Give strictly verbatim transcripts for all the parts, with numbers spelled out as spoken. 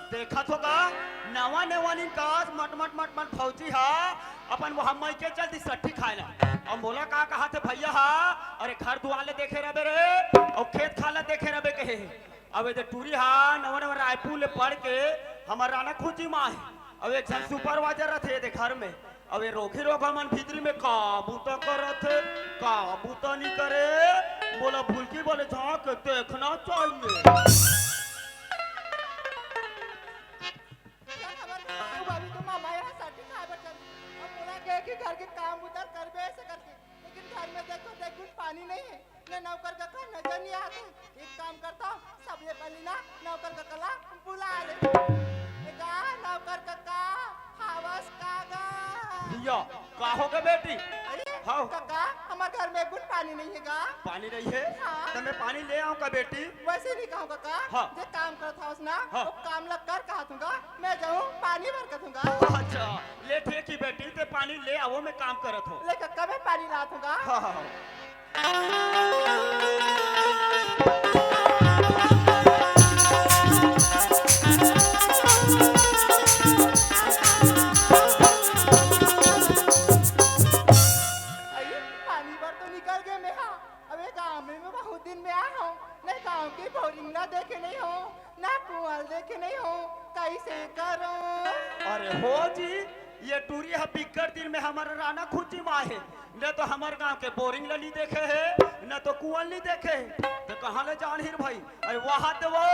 देखत हो का, नवा नवा निकास मट मट मट मट फौजी हा अपन वहाँ मई के चलती सट्ठी खाए ला। और मोला का कहा थे भैया हा, अरे घर दुआर ले देखे रहबे रे, और खेत खार ला देखे रहबे कहे। अब ये टूरी हा नवा नवा रायपुर ले पढ़ के हमर राना खुची माँ है। अब एक झन सुपरवाइजर रथे ये घर में। अब ये रोगी रोगा मन भीतरी में का बूता करत हे, का बूता नी करे, मोला भुलकी वाले झांक के देखना चाहिए। चल, हमर बाबू भाभी तो मामा यहाँ सट्ठी खाए बर चल। अब मोला कहे कि घर के काम उधर करबे ऐसे करके, लेकिन घर में देखो, देख गुन पानी नहीं है, न नौकर का नजर नहीं आते। एक काम करता हूँ, सबले पहले ना नौकर का कला बुला ले। ए गा, नौकर कका, हावस का गा? या, का हो गे बेटी? अरे, हाँ। कका, हमर घर में एक बूंद पानी नहीं है गा। पानी नहीं है? हाँ। तो मैं पानी ले आऊँ का बेटी? वैसे नहीं कहूँ कका। हाँ। जे काम करत हवस ना, हाँ। वो काम ला कर कहत हूँ गा। मैं जाऊँ, पानी भर के दूँगा। अच्छा, ले ठीक ही बेटी, ते पानी ले आवो, मैं काम करत हूँ। ले कका, मैं पानी लात हूँ गा। हाँ, हाँ, हाँ। अरे, पानी बर तो निकल गए मैं, हाँ। अबे गाँव में मैं बहुत दिन में आया हूँ, ना गाँव के बोरिंग ला देखे नहीं हूँ, ना कुआँ देखे नहीं हूँ, कैसे करूँ? अरे हो जी, ये टूरी ह बिक्कट दिन में हमर राना खुची माँ है, न तो हमर गाँव के बोरिंग ला नहीं देखे है, न तो कुआँ नहीं देखे है, तो कहाँ ले जान हिर भाई? अरे वहाँ तो वो,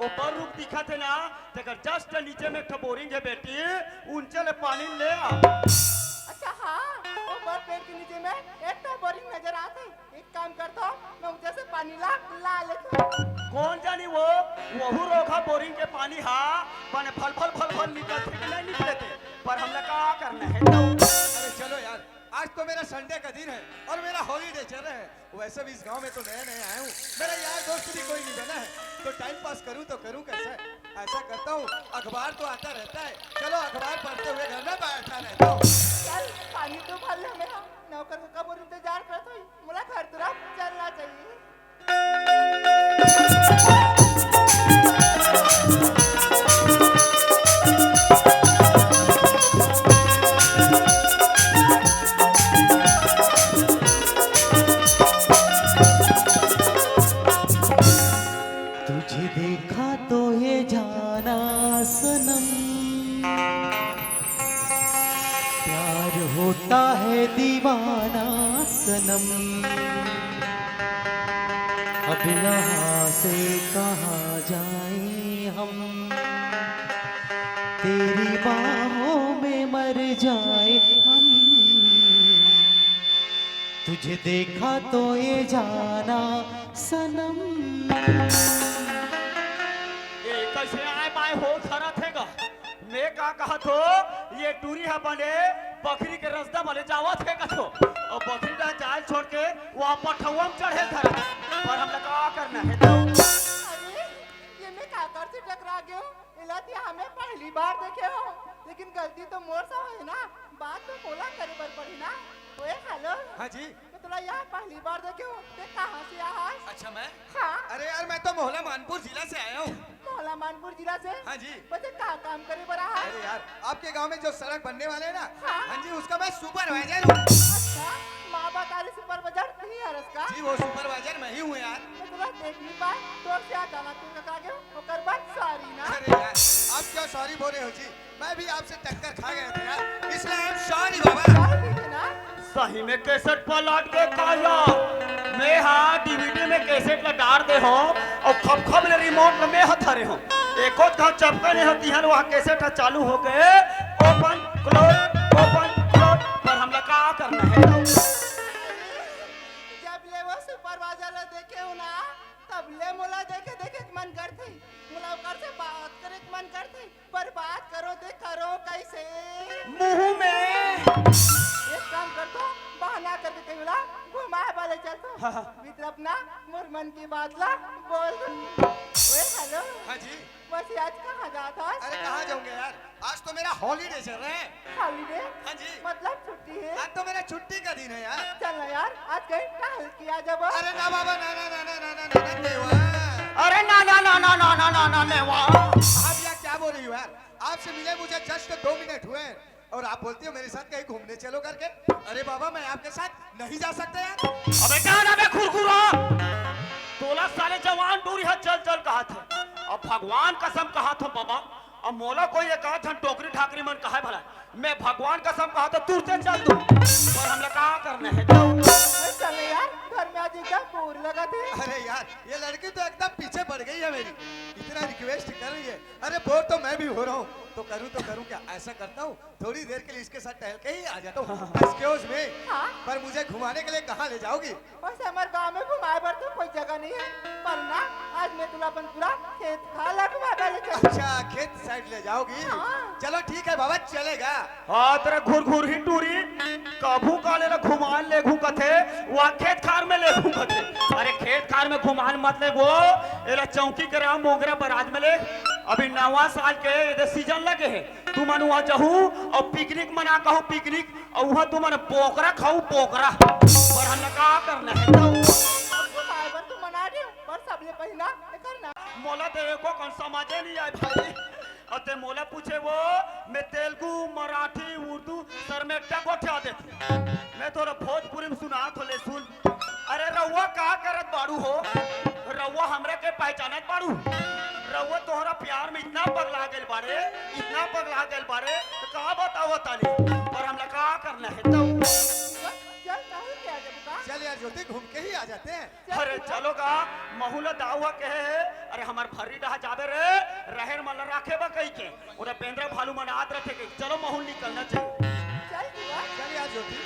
वो बर रुख दिखत है ना, तेकर just नीचे में एक ठो बोरिंग है बेटी, उनचे ले पानी ले आ। अच्छा हाँ, वो बर पेड़ के नीचे में एक ठो बोरिंग नजर आत है। एक काम करत हूँ, मैं उनचे से पानी ला, ला लेत हूँ। कौन जानी वो, वहू रोखा बोरिंग के पानी हा, बने फल फल फल फल निकलथे कि नहीं निकलथे, पर हमला का करना है तो। अरे चलो यार, आज तो मेरा संडे का दिन है और मेरा हॉलीडे चल रहा है। वैसे भी इस गांव में तो नया नया आया हूँ, मेरा यार दोस्त भी कोई नहीं बना है, तो टाइम पास करूँ तो करूँ कैसे? ऐसा करता हूँ, अखबार तो आता रहता है, चलो अखबार पढ़ते हुए घर में बैठा रहता हूँ। चल, पानी तो भर ले मेरा, नौकर का कब इंतजार करत होई, मोला घर तरफ चलना चाहिए। तुझे देखा तो ये जाना सनम, प्यार होता है दीवाना सनम। अब यहाँ से कहाँ जाएं हम, तेरी बाहों में मर जाएं हम। तुझे देखा तो ये जाना सनम। ए, कैसे आय माय हो धरत हे गा? मैं का कहत हो, ये टूरी ह बने बखरी के रसदा बने जावत हे कथो, अउ बखरी ला जाय छोड़ के वो पठौवा म चढ़े धरत हे। पर हमला का करना हे तो? अरे, ये मैं काकर से टकरा गयो? एला तो यहाँ मैं पहली बार देखे हो, लेकिन गलती तो मोर से होय ना, बात तो मोला करे बर पड़ी ना। ओए, हेलो। हाँ जी। मैं तोला यहाँ पहली बार देखे हो, ते कहाँ से आया हस? अच्छा, मैं? हाँ। अरे यार, मैं तो मोहला मानपुर जिला से आया हूँ। मोहला मानपुर जिला से? हाँ जी। बस ये का काम करे बर आया हस? अरे यार, आपके गांव में जो सड़क बनने वाले हैं ना, हाँ। हाँ जी, उसका मैं सुपरवाइजर हूँ। अच्छा, माँ बता रही सुपरवाइजर नहीं हरस का? जी, वो सुपरवाइजर मैं ही हूँ यार। मैं तोला देख नहीं पाए, तोर से आ गाना तू का गयो, ओकर बाद सॉरी ना। अरे यार, आप क्यों सॉरी बोल रहे हो जी? मैं भी आपसे टक्कर खा गया था यार, इसलिए I am sorry Baba. Sorry है ना? सही में कैसेट पलट के काया। मैं हा डीवीडी में कैसेट ला डार दे हो अउ खप खप ले रिमोट ला मैं हा धरे हो। एको घाव चपका नहीं होती है, वहाँ कैसेट हा चालू हो गए, ओपन क्लोज, ओपन क्लोज, पर हमला का करना है? जब ले वो सुपरवाइजर ला देखे हो ना, तब ले मोला देखे देखे के मन करथे, मोला ओकर से बात करे के मन करथे, पर बात करो ते करो कैसे? मुंह में। एक काम कर तो, बहाना करके कहीं ला घुमाए बर चल तो। हाँ, हाँ। मित्र अपना मोर मन की बात ला बोल दो। ओए, हेलो। हाँ जी। बस आज कहाँ जात हस? अरे, कहाँ जाऊंगा यार, आज तो मेरा हॉलीडे चल रहा है। हॉलीडे? हाँ जी। मतलब छुट्टी है? आज तो मेरा छुट्टी का दिन है यार। चल ना यार, आज कहीं टहल किया जब। अरे ना बाबा, ना, ना, ना, ना, ना, ना, ना, ना, देवा। अरे ना, ना, ना, ना, ना, ना, ना, ना, देवा। आप यार क्या बोल रही हो यार? आपसे मिले मुझे जस्ट दो मिनट हुए हैं और आप बोलती हो मेरे साथ कहीं घूमने चलो करके। अरे बाबा, मैं आपके साथ नहीं जा सकता यार। अबे क्या ना बे खुरखुरा, तोला साले जवान टूरी ह चल चल कहा थे। अब भगवान कसम कहा था बाबा, अब मोला कोई एक आध झन टोकरी ठाकरी मन कहे भला, मैं भगवान कसम कहा था तुरते चल दूं, पर हमला का करना है तो। अरे चल यार, घर में आज एकदम बोर लगा थे। अरे यार, ये लड़की तो एकदम पीछे पड़ गई है मेरी, इतना रिक्वेस्ट कर रही है। अरे बोर तो मैं भी हो रहा हूँ, तो करूँ तो करूँ क्या? ऐसा करता हूँ, थोड़ी देर के लिए इसके साथ टहल के ही आ जाता हूँ। एक्सक्यूज मी, हाँ? पर मुझे घुमाने के लिए कहाँ ले जाओगी? बस हमारे गांव में घुमाए बर तो कोई जगह नहीं है, पर ना आज मैं तुला अपन पूरा खेत खार ला घुमा के ले चलूँ। अच्छा, खेत साइड ले जाओगी? हाँ। चलो ठीक है बाबा, चलेगा। हाँ, तेरा घुर घुर ही टूरी, कभू काले ला घुमान लेगू कथे, वा खेत खार में लेगू कथे। अरे खेत खार में घुमान मत लेगो, एला चौकी के राम मोगरा बराज में ले। अभी नवा साल के एदे सीजन लगे है, तुमन वहाँ जाहू और पिकनिक मना कहू पिकनिक, और वहाँ तुमन बोकरा खाऊ बोकरा। पर हमला का करना है तो? अब घुमाए बर तो मना रही हूँ, पर सबले पहिला एकर ना। मोला तो एको कन समझे नहीं आए भाई। अते मोला पूछे वो, मैं तेलुगु, मराठी, उर्दू सर में अड्डा गोठिया देते। मैं तोरा भोजपुरी में सुनात हो ले सुन। अरे रउआ का करत बाड़ू हो? रउआ हमरा के पहचानत बाड़ू? रउआ तोहरा प्यार में इतना पगला गइल बाड़े, इतना पगला गइल बाड़े, तो का बताओ तानी? पर हमला का करना है तो? चल, राहुल के आ जाबू का? चल यार ज्योति, घूम के ही आ जाते हैं। अरे चलो गा, महू ला दाऊ ह कहे हे, अरे हमर भर्री डहा जाबे रे, रहेर मन ला राखे बा कहिके, ओदा बेंदरा भालू मन आत रथे के, चलो महू निकलना चाहिए। चल जुआ। चल यार ज्योति।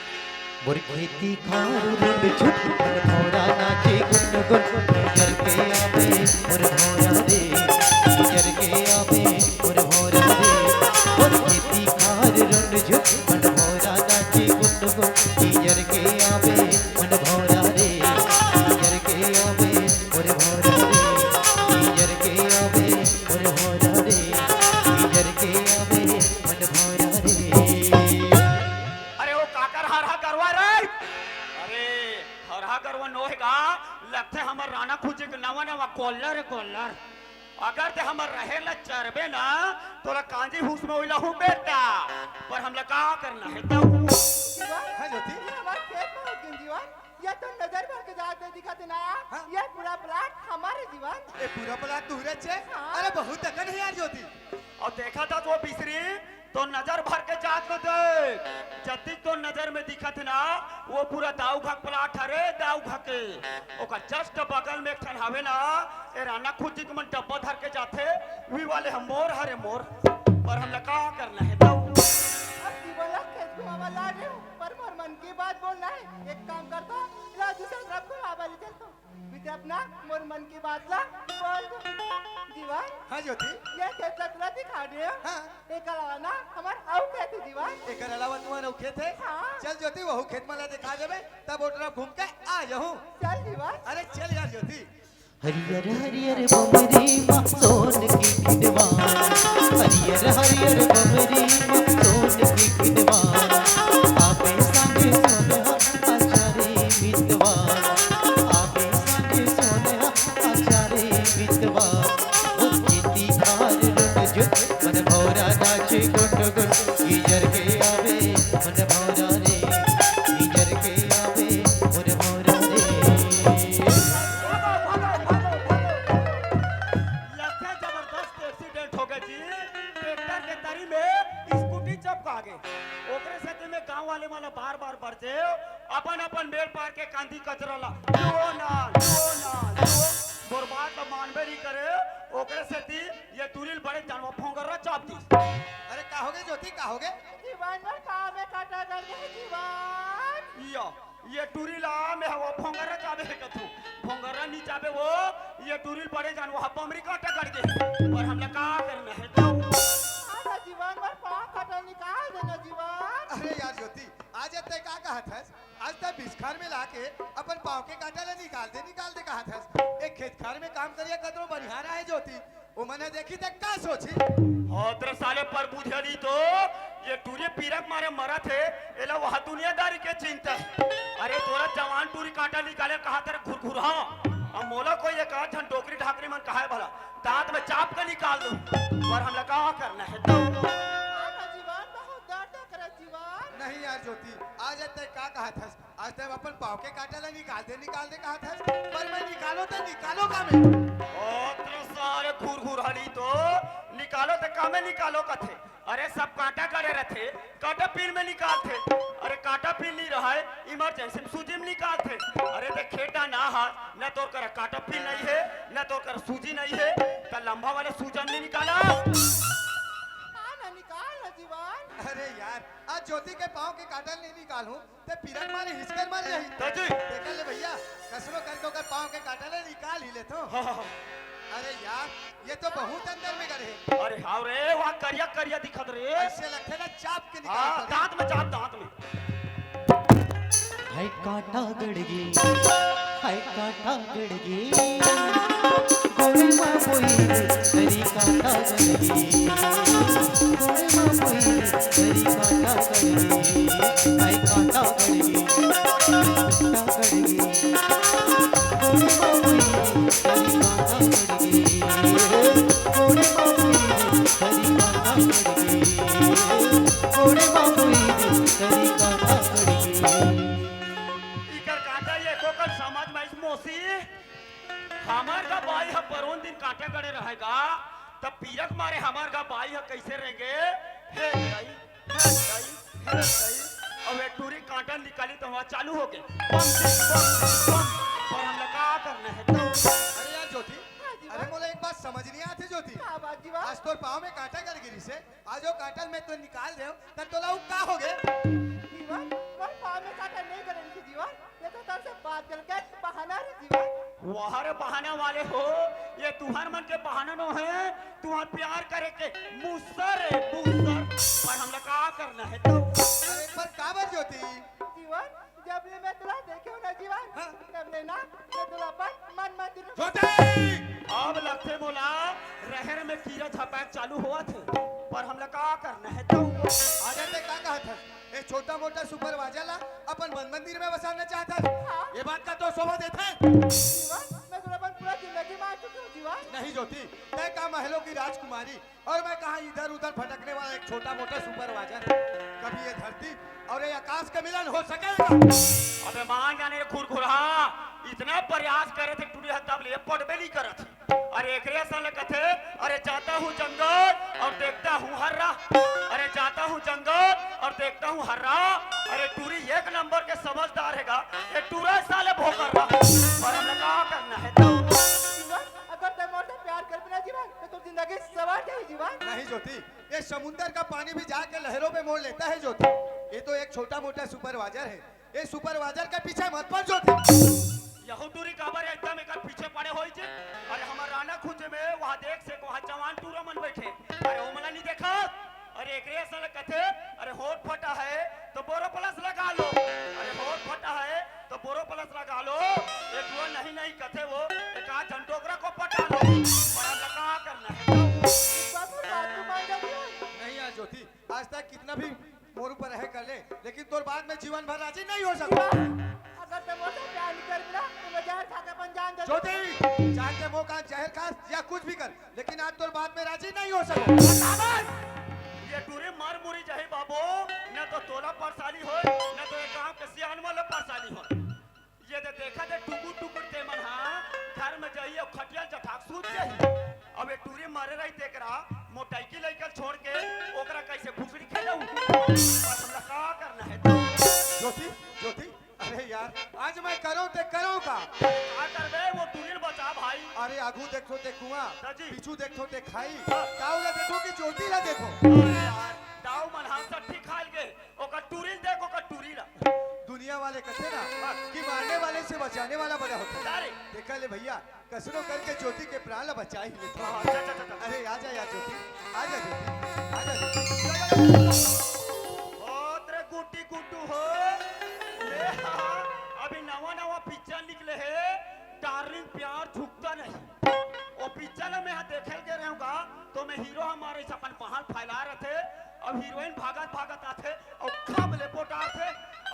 मोर खेती खार रुंड झुट, मोर भौरा नाचे गुन गुन, गुजर के आवे मोर भौरा रे, गुजर के आवे मोर भौरा रे। मोर खेती खार रुंड झुट, मोर भौरा नाचे गुन गुन, गुजर के आवे मोर भौरा रे, गुजर के आवे मोर भौरा रे, गुजर के आवे मोर भौरा रे, गुजर के आवे मोर भौरा रे। अरे ओ काकर हरहा गरवा रे। अरे हरहा गरवा नोहे गा, लगथे हमर राना खुजी के नवा नवा गोल्लर हे, गोल्लर। अगर ते हमर रहेर ला चरबे ना, तोला कांजी हुस में उइला हूँ बेटा। पर हमला का करना है तब? जीवन, हाँ ज्योति। ये हमार खेत में हो गई जीवन। ये तो नजर भर के जात हे दिखत हे ना। हाँ। ये पूरा प्लाट हमारे जीवन। ए पूरा प्लाट तुहरे छे? हाँ। अरे बहुत अकन है यार ज्योति। अउ देखा था तो बिसरी, तो नजर भर के जात को देख, जतिक तो नजर में दिखत हे ना, वो पूरा दाऊ घा के प्लाट हरे, दाऊ घा के। ओकर जस्ट बगल में एक ठन हवे ना, ए राना खुजी के मन डब्बा धर के जाथे, वी वाले हम मोर हरे मोर, पर हमला का करना है दाऊ? अब जीवन ला खेत घुमावा ला रहे हो, पर मोर मन की बात बोलना है। एक काम कर तो, ला दूसरा तरफ घुमावा ले चल तो। विद्या अपना मोर मन की बात ला बोल दो। जीवन। हाँ ज्योति। ये खेत ला तुला दिखा दे। हाँ। एक अलावा ना हमार अउ खेत हे जीवन। एकर अलावा तुम्हार अउ खेत हे? हाँ। चल ज्योति, वहू खेत मन ला दिखा देबे, तब ओटरा घूम के आ जाहूँ। चल जीवन। अरे चल यार ज्योति। हरियर हरियर बमरी मा सोन के किनवा, हरियर हरियर बमरी मा सोन के किनवा, आबे सांझे सोनहा आचारे मितवा, आबे सांझे सोनहा आचारे मितवा। ओ खेती खार लुट जुट, मन भौरा नाचे गुट गुट, गिजर के आवे मन भौरा रे, गिजर के आवे मन भौरा रे। लगथे जबरदस्त एक्सीडेंट हो गए जी। ट्रैक्टर के तरी में स्कूटी चपका गे। ओकरे सेती में गांव वाले मन बार बार बरजे, अपन अपन मेड़ पार के कांदी कचरा ला लुओ ना, लुओ ना, लुओ। मोर बात ला मानबे नहीं करे, ओकरे सेती ये टूरी ल बड़े जानवर भोंगर्रा चाप दिस। अरे का होगे ज्योति, का होगे? जीवन मोर पाँव में कांटा गड़ गे हे जीवन। या ये टूरी ला मैं हवा भोंगर्रा चाबे हे कथू। भोंगर्रा नी चाबे वो, ये टूरी ल बड़े जानवर ह बमरी कांटा गड़ गे। पर हमला का करना है तो? आधा जीवन मोर पाँव कांटा निकाल देना जीवन। अरे यार ज्योति, आज तैं का कहत हस? आज तैं बिसखार में लाके अपन पाँव के कांटा ला निकाल दे, निकाल दे कहत हस। ए खेत खार में काम करिया कतरो बनिहार आहे ज्योति, ओमन ह देखही त का सोचही? हो तेरे साले परबुधिया नी तो, ये टूरी पीरा के मारे मरत हे, एला वह दुनियादारी के चिंता हे। अरे तोला जवान टूरी कांटा निकाले कहत हे रे घुरघुरहा, अब मोला कोई एक आध झन डोकरी ढाकरी मन कहे भला, दांत में चाप के निकाल दूं, पर हमला का करना हे तो। हाँ ना जीवन, बहुत दर्द करे जीवन। नहीं यार ज्योति, आज तैं का कहत हस? आज तैं अपन पाँव के कांटा ला निकाल दे, निकाल दे कहत हस, पर मैं निकालों त निकालों का मैं? ओ तेरे सारे घुरघुरहा नी तो, निकालों त का मैं निकालों कथे? अरे सब कांटा गड़े रथे, कांटा पिन में निकालथे। अरे कांटा पिन नी रहय, emergency में सूजी में निकालथे। अरे देख खेटा ना हा, न तोर करा कांटा पिन नहीं हे, न तोर करा सूजी नहीं हे, त लंबा वाला सूजन नी निकाला। हाँ ना, निकाल ना जीवन। अरे यार, आज ज्योति के पाँव के कांटा नी निकालहूँ, त पीरा के मारे हिचकर मर जाही। त जी। देख ले भैया, कसरो करके ओकर पाँव के कांटा ला निकाल ही लेथों। हाँ, हाँ, हाँ। अरे यार, ये तो बहुत अंदर में गड़े हे। अरे हाँ रे, वहाँ करिया करिया दिखत रे। ऐसे लगथे ना चाप के निकाल हाँ, दे। दांत में चाप, दांत में। हाय कांटा गड़ गे, हाय कांटा गड़ गे, गोड़ मा बोई रे, हरी कांटा गड़ गे, गोड़ मा बोई रे, हरी कांटा गड़ गे, हाय कांटा गड़ गे, कांटा गड़ गे, गोड़ मा बोई रे, हरी कांटा गड़ गे, गोड़ मा बोई रे, हरी कांटा गड़ गे, गोड़ मा बोई रे, हरी कांटा गड़ गे। इकर कांटा एको कन समझ में आइस मौसी, हमर गा बाई ह परोन दिन कांटा गड़े रहे गा, त पीरा के मारे हमर गा बाई ह कइसे रेंगे, हे दाई, हे दाई, हे दाई। अब ए टूरी कांटा निकाली त वहाँ चालू होगे, बम, बम, बम। पर हमला का करना हे तो? अरे यार ज्योति, हाँ जी, अरे हाँ। मोला एक बात समझ नहीं आथे ज्योति। का बात जी, बात? आज तोर पाँव में कांटा गड़ गिस हे, आज वो कांटा ल मैं तो निकाल देंव, त तोला उ का होगे? जीवन, मोर पाँव में कांटा नहीं गड़े रहिसे जीवन, ये तो तोर से बात करे के बहाना रहिसे जीवन। वाह रे बहाना वाले हो, ये तुंहर मन के बहाना नो हे, तुंहर प्यार करे के मूसर हे, मूसर। पर हमला का करना हे तो? अरे पर काबर ज्योति? जीवन, जब ले मैं तोला देखे हूँ ना जीवन, हाँ। तब ले ना मैं तोला अपन मन मंदिर में ज्योति! अब लगथे मोला रहर में कीरा झपाक चालू होवत हे, पर हमला का करना हे तो? आज तैं का कहत हस? ए छोटा मोटा सुपरवाइजर ला अपन मन मंदिर में बसाना चाहत हस? हाँ। ये बात का तो शोभा देथे? जीवन, मैं तोला अपन पूरा जिंदगी मान चुकी हूँ जीवन। नहीं ज्योति, तैं का महलों की राजकुमारी, और मैं कहाँ इधर उधर भटकने वाला एक छोटा मोटा सुपरवाइजर। कभी ये धरती और ये आकाश का मिलन हो सकेगा? अबे मान जाने रे घुरघुरहा, इतना प्रयास करे थे टूरी ह तब ले पटबे नहीं करत हे। अरे एकरे असन ले कथे, अरे जाता हूँ जंगल और देखता हूँ हर्रा, अरे जाता हूँ जंगल और देखता हूँ हर्रा। अरे टूरी एक नंबर के समझदार हे गा, ये टूरा साले भोकर्रा। पर हमला का करना हे तो? जीवन, अगर तैं मोर से प्यार करबे ना जीवन, तो तोर जिंदगी सवर जाही जीवन। नहीं ज्योति, ये समुंदर का पानी भी जाके लहरों पे मोड़ लेता है ज्योति। ये तो एक छोटा मोटा सुपरवाइजर है, ये सुपरवाइजर के पीछे मत पड़ ज्योति। यहू टूरी काबर एकदम एकर पीछे पड़े होइस जी। अरे हमर राना खुजे में वहाँ देख से वहाँ जवान टूरा मन बैठे, अरे ओमन ला नहीं देखा? अरे एकरे असन ले कथे, अरे होठ फटा है तो बोरोप्लस लगा लो, अरे होठ फटा है तो बोरोप्लस लगा लो। ये टूरा नहीं नहीं कथे वो, एक आध झन डोकरा को पटा लो। पर हमला का करना हे तो? बाबू, बात तो मान जाती है। नहीं यार ज्योति, आज तक कितना भी मोर ऊपर रहे कर ले, लेकिन तोर बात में जीवन भर राजी नहीं हो सकूं। अगर तैं मोर से प्यार नहीं करबे ना, तो मैं जहर खा के अपन जान दे दूं। ज्योति, चाहे तैं मोर का जहर खा या कुछ भी कर, लेकिन आज तोर बात में राजी नहीं हो सकूं। ये टूरी मर मुरी जाही बाबू, न तो तोला परेशानी होय, न तो ये गांव के सियान वाला परेशानी होय। ये दे देखा दे टुकुर टुकुर ते मन हा घर में जाही अउ खटिया ल जठाक सूत जाही। अब ये टूरी मरे रही तेकरा मोटइकी लइका ल छोड़ के ओकरा कइसे भुसड़ी खेलहूं? पर हमला का करना हे तो? ज्योति, ज्योति, अरे यार, आज मैं करों ते करों का? का करबे वो टूरी ल बचा भाई। अरे आगू देखो ते कुआं, हाँ जी। पीछू देखो ते खाई, हाँ। ताऊ ला देखो कि ज्योति ला देखो? अरे यार, ताऊ मन हा सट्ठी खाल गे, ओकर टूरी ल देख, ओकर टूरी ला। दुनिया वाले कथे ना हाँ। कि मारने वाले से बचाने वाला बड़ा होता है। अरे। देखा ले भैया, कसरो करके ज्योति के प्राण ला बचा ही लेता। हाँ, हाँ, जा, जा, जा, जा। अरे आ जा यार ज्योति, आ जा ज्योति, आ जा ज्योति। ओ तेरे गुड्डी गुड्डू हो, मैं हा अभी नवा नवा पिक्चर निकले हे, डार्लिंग प्यार झुकता नहीं। वो पिक्चर में हा देखे के रहूं का, तो मैं हीरो हमारे से अपन पहाड़ फैला रहे थे। अब हीरोइन भागत भागत आथे और खप ले पोटार थे।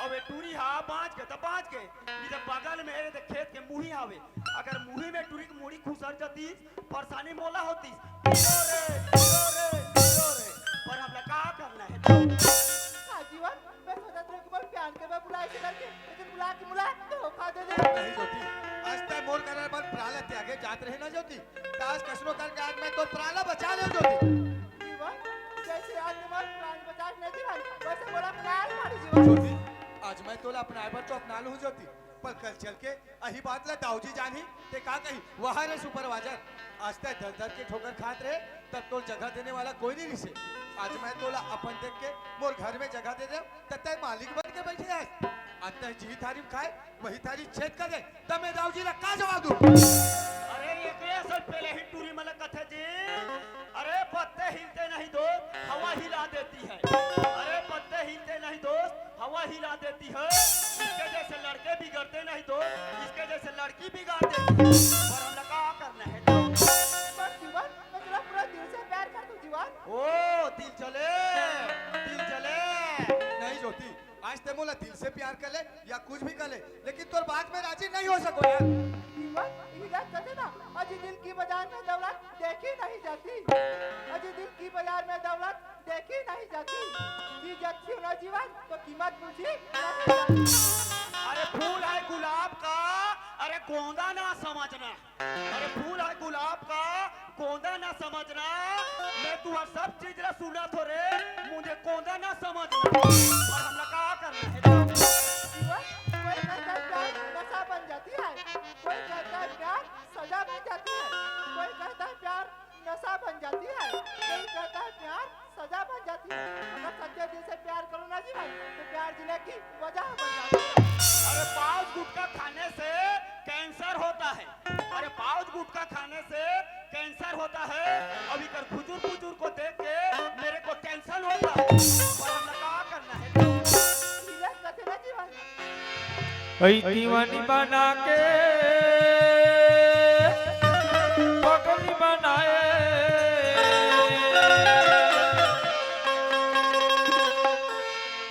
अब ये टूरी हा बांच के तो बांच के, इधर बगल में ये खेत के मुही आवे। अगर मुही में टूरी की मुड़ी खुसर जाती, परेशानी मोला होती। हीरो रे, हीरो रे, हीरो रे। पर हमला का करना है? हाँ जीवन, मैं सोचत रहे कि मोर प्यार के मैं बुलाए से करके, लेकिन बुला के बुला धोखा दे दे। नहीं ज्योति, आज तय मोर करर बर प्राण त्यागे जात रहे ना ज्योति। त आज कसनो करके आज मैं तोर प्राण ला बचा ले ज्योति। जीवन, जैसे आज तुम्हार प्राण बचा नहीं जीवन, वैसे मोला अपना मारी जीवन। ज्योति, आज मैं तोला अपनाए बर तो अपना लूं ज्योति, पर कल चल के अही बात ला दाऊजी जानही, ते का कही, "वाह रे सुपरवाइजर, आज तय दर दर के ठोकर खात रहे, तब तोर जगह देने वाला कोई नहीं रिसे। आज मैं तोला अपन देख के मोर घर में जगह दे दे, तब तय मालिक बन के बैठे हस। आज तय जिही थारी खाए, वही थारी छेद कर दे, तब मैं दाऊजी ला का जवाब दूं?" अरे, एकरे असन पहले ही टूरी मन ला कथे जी, अरे, पत्ते हिलते नहीं दोस्त, हवा हिला देती है। अरे, पत्ते हिलते नहीं दोस्त, हवा हिला देती है। इसके जैसे लड़के बिगड़ते नहीं दोस्त, इसके जैसे लड़की बिगाड़ देती है। पर हमला का करना है? बस जीवन, मैं तोला पूरा दिल से प्यार करथों जीवन। ओ, दिल जले, दिल जले। नहीं ज्योति, आज तय मोला दिल से प्यार कर ले या कुछ भी कर ले, लेकिन तोर बात में राजी नहीं हो सकों यार। जीवन, इही बात कहते ना, अजी दिल की बाजार में दौलत देखी नहीं जाती, अजी दिल की बाजार में दौलत देखी नहीं जाती। चीज अच्छी हो ना जीवन, तो कीमत पूछी नहीं जाती। अरे फूल है गुलाब का, अरे गोंदा ना समझना। अरे फूल है गुलाब का, गोंदा ना समझना। मैं तुहार सब चीज ला सुनथों रे, मुझे गोंदा ना समझना। पर हमला का करना है? जीवन, कोई कहता है प्यार नशा बन जाती है, कोई कहता है प्यार सजा बन जाती है, कोई कहता है प्यार नशा बन जाती है, कोई कहता है प्यार सजा बन जाती है। अगर सच्चे दिल से प्यार करो ना जीवन, तो प्यार जीने की वजह बन जाती है। अरे पाउच गुटखा खाने से कैंसर होता है, अरे पाउच गुटखा खाने से कैंसर होता है। अभी कर खुजूर खुजूर को देख के मेरे को टेंशन होता है। पर हमला का करना है? सीरियस रखे ना जीवन। ऐ दीवानी बना के पगली बनाए,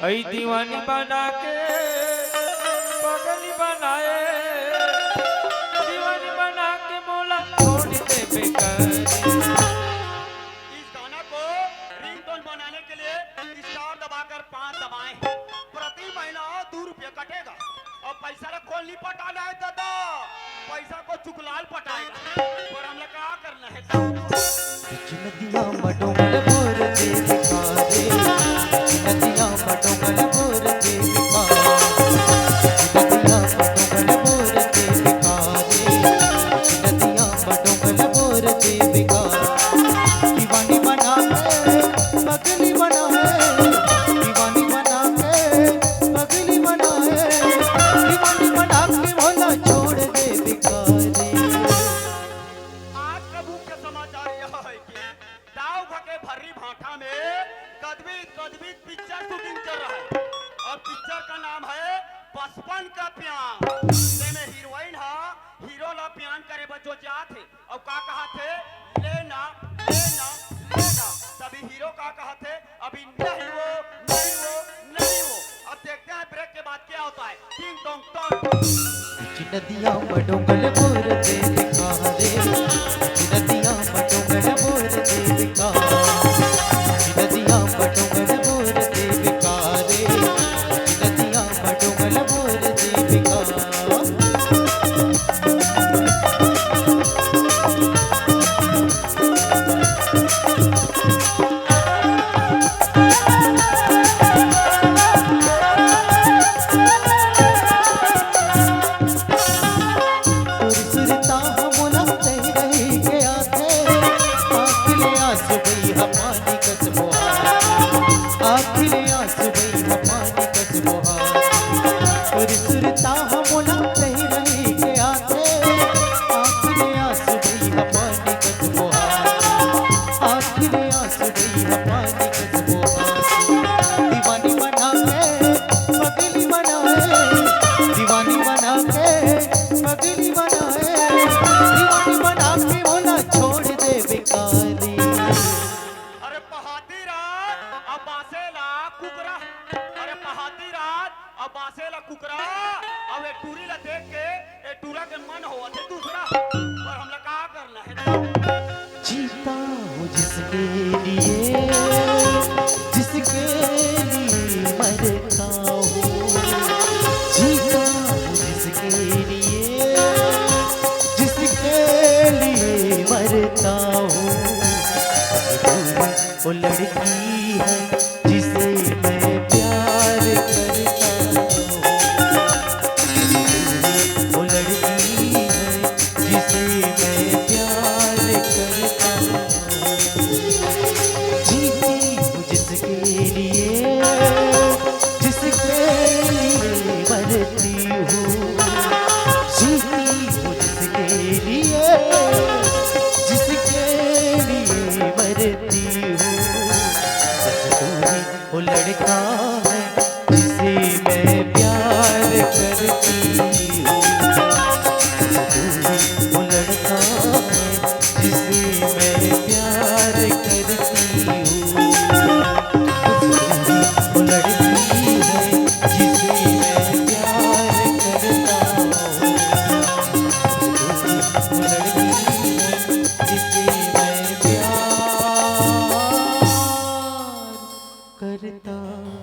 ऐ दीवानी बना के पगली बनाए, दीवानी बना के मोला छोड़ दे बेकार। इस गाना को रिंगटोन बनाने के लिए स्टार दबाकर पाँच दबाए हैं। प्रति महीना दो रुपये कटेगा। और पैसा ला कोन नहीं पटाना है दादा, पैसा को चुकलाल पटाएगा। पर हमला का करना है? कुछ नदिया मडोंगल बोर दे बिकारे, कुछ नदिया मडोंगल बोर दे बिकारे, कुछ नदिया मडोंगल बोर दे बिकारे, कुछ नदिया मडोंगल बोर दे बिकारे। दीवानी बना है, पगली बना है, दीवानी बना के, पगली बना है, दीवानी बना के मोला छोड़ दे बिकारे। आज का मुख्य समाचार यह है कि दाऊ भके भर्री भाठा में कदबीत कदबीत पिक्चर शूटिंग चल रहा है और पिक्चर का नाम है पचपन का प्यार। तेमे हीरोइन हा हीरो ला प्यार करे बर जो जात हे, अउ का कहा थे, "लेना, लेना, लेना।" तभी हीरो का कहा थे, "अभी नहीं वो, नहीं वो, नहीं वो।" अब देखते हैं ब्रेक के बाद क्या होता है। टिंग टोंग टोंग। कुछ नदिया मडोंगल बोर दे बिकारे, कुछ नदिया मडोंगल बोर दे बिकारे, कुछ नदिया मडोंगल बोर दे बिकारे, कुछ नदिया मडोंगल बोर दे बिकारे। सुरता मोला तैं रही के आस बासे ला कुकरा, अब ए टूरी ला देख के ए टूरा के मन होवत हे दूसरा, पर हमला का करना हे? जीता हूँ जिसके लिए, जिसके लिए मरता हूँ। जीता हूँ जिसके लिए, जिसके लिए मरता हूँ। वो लड़की है जिसे मैं प्यार करता हूँ। वो लड़की है जिसे मैं प्यार करता हूँ। जीती हूँ जिसके लिए, जिसके लिए मरती हूँ। जीती हूँ जिसके लिए, जिसके लिए मरती हूँ। बस तू ही वो लड़का है जिसे मैं प्यार करती हूँ। तू ही वो लड़का है जिसे मैं प्यार करती हूँ। तू ही वो लड़की है जिसे मैं प्यार करता हूँ। तू ही वो लड़की है जिसे मैं प्यार करता हूँ।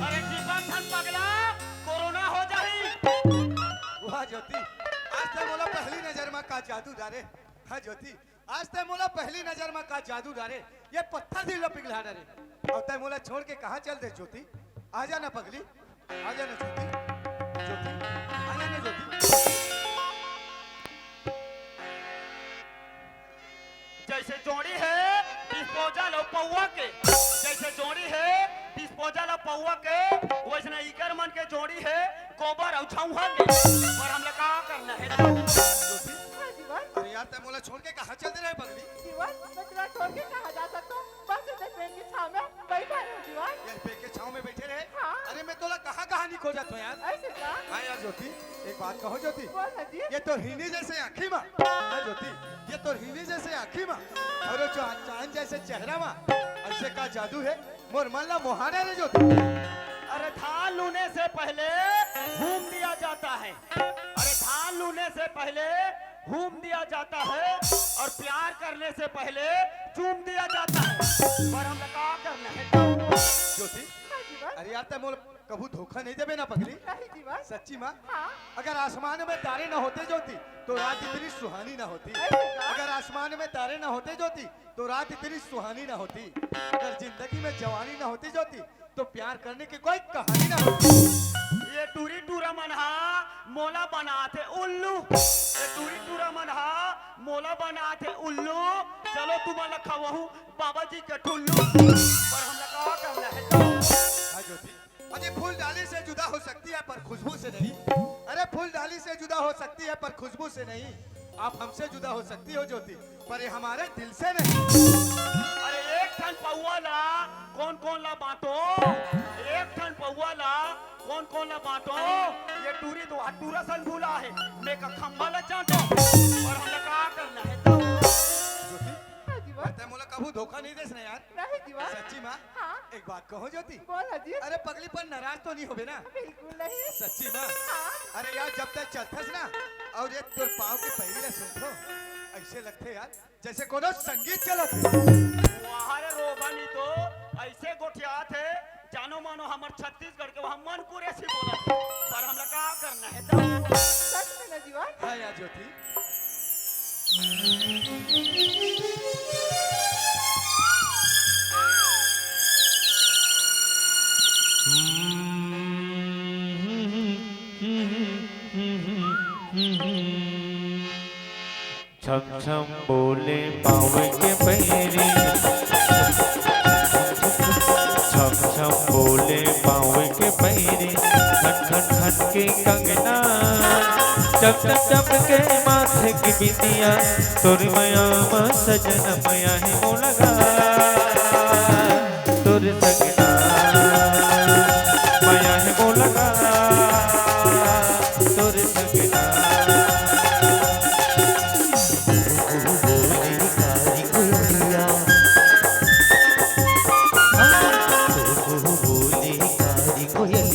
अरे जीवन धन पगला, कोरोना हो जाही। वाह ज्योति, आज तैं मोला पहली नजर मा का जादू डारे। हाँ ज्योति, आज तैं मोला पहली नजर मा का जादू डारे। ये पत्थर दिल ला पिघला डारे। अउ तैं मोला छोड़ के कहाँ चल दे ज्योति? आ जा ना पगली, आ जा ना ज्योति, ज्योति, आ जा ना ज्योति। जैसे जोड़ी है डिस्पोजल अउ पौवा के, जैसे जोड़ी है डिस्पोजल अउ पौवा के, वैसने इकर मन के जोड़ी है गोबर अउ छौहा के। पर हमला का करना हे? ज्योति, हाँ जीवन। अरे यार, तैं मोला छोड़ के कहाँ चल दे रहे पगली? जीवन, मैं तोला छोड़ के कहाँ जा सकता हूँ? बस इधर पेड़ की छाँव में बैठा रहूँ जीवन। ये पेड़ के छाँव में बैठे रहे? हाँ। अरे मैं तोला कहाँ कहाँ नहीं खोजत हूँ यार। ऐसे का? हाँ यार ज्योति, एक बात कहूँ ज्योति। बोल ना जी। ये तोर हिरनी जैसे आँखी मा, हाँ ज्योति, ये तोर हिरनी जैसे आँखी मा, अउ जो चाँद जैसे चेहरा मा, ऐसे का जादू है, मोर मन ला मोहा डारे ज्योति। अरे धान लूने से पहले हूम दिया जाता है, अरे धान लूने से पहले हूम दिया जाता है और प्यार करने से पहले चूम दिया जाता है। पर हमला का करना हे? ज्योति, हाँ जीवन। अरे यार, तैं मोला कभू धोखा नहीं देबे ना पगली? नहीं जीवन। सच्ची मा? हाँ। अगर आसमान में तारे ना होते ज्योति, तो रात इतनी सुहानी ना होती। ऐसे का? अगर आसमान में तारे ना होते ज्योति, तो रात इतनी सुहानी ना होती। अगर जिंदगी में जवानी ना होती ज्योति, तो प्यार करने की कोई कहानी ना होती। ये टूरी टूरा मन हा मोला बनाथे उल्लू, ये टूरी टूरा मन हा मोला बनाथे उल्लू। चलो तुमन ला खवाहूँ बाबा जी के ठुल्लू, पर हमला का करना हे? हाँ ज्योति, अरे फूल डाली से जुदा हो सकती है पर खुशबू से नहीं। अरे फूल डाली से जुदा हो सकती है पर खुशबू से नहीं। आप हमसे जुदा हो सकती हो ज्योति, पर ये हमारे दिल से नहीं। अरे एक ठन पौवा ला कोन कोन ला बाँटो, एक ठन पौवा ला कोन कोन ला बाँटो। ये टूरी तो टूरा सन भूला है, मैं का खंभा ला चाटो, पर हमला का करना हे? ज्योति, हाँ जीवन। तैं मोला कभू धोखा नहीं देस ना यार। नहीं जीवन। सच्ची मा? हाँ। एक बात कहूँ ज्योति। बोल ना जी। अरे पगली पर नाराज तो नहीं होबे ना? बिल्कुल नहीं। सच्ची मा? हाँ। अरे यार जब तैं चलथस ना अउ ये तोर पाँव के पैरी ला सुनथों, ऐसे लगथे यार जैसे कोनो संगीत चलत हे। वाह रे रोगनी तो ऐसे गोठियात हे, जानो मानो हमर छत्तीसगढ़ के वहाँ मन कुरेसी बोलत हे, पर हमला का करना हे तब? सच में ना जीवन? हाँ यार ज्योति। छम छम बोले पाँव के पैरी, छम छम बोले पाँव के पैरी, खन खन खन के कंगना, चम चम चम के माथे की बिंदिया, तोर मया मा सजन मया हे मोला गा, तोर सजना मया हे मोला गा, तोर सजना। बोले कारी कोयलिया, हाँ, बोले कारी कोयलिया।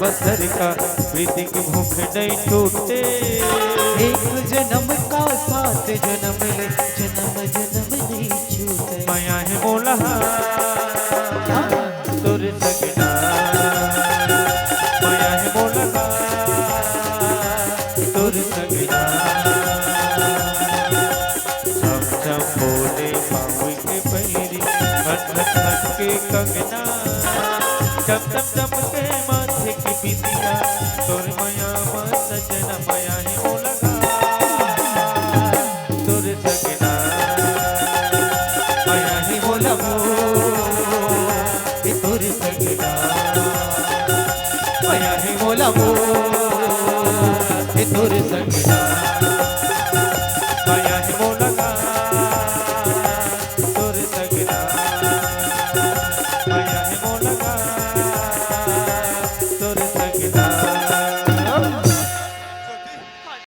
बसर का प्रीति के भूख नहीं छूटे। एक जन्म का साथ जन्म ले, जन्म जन्म नहीं छूटे। मया हे मोला तोर सजना, मया हे मोला तोर सजना। चम चम बोले पाँव के पैरी, खन खन खन के कंगना, चम चम चम के माथे की बिंदिया, तोर मया म सजना, मया हे मोला तोर सजना, मया हे मोला मोर, ए तोर सजना, मया हे मोला मोर, ए तोर सजना।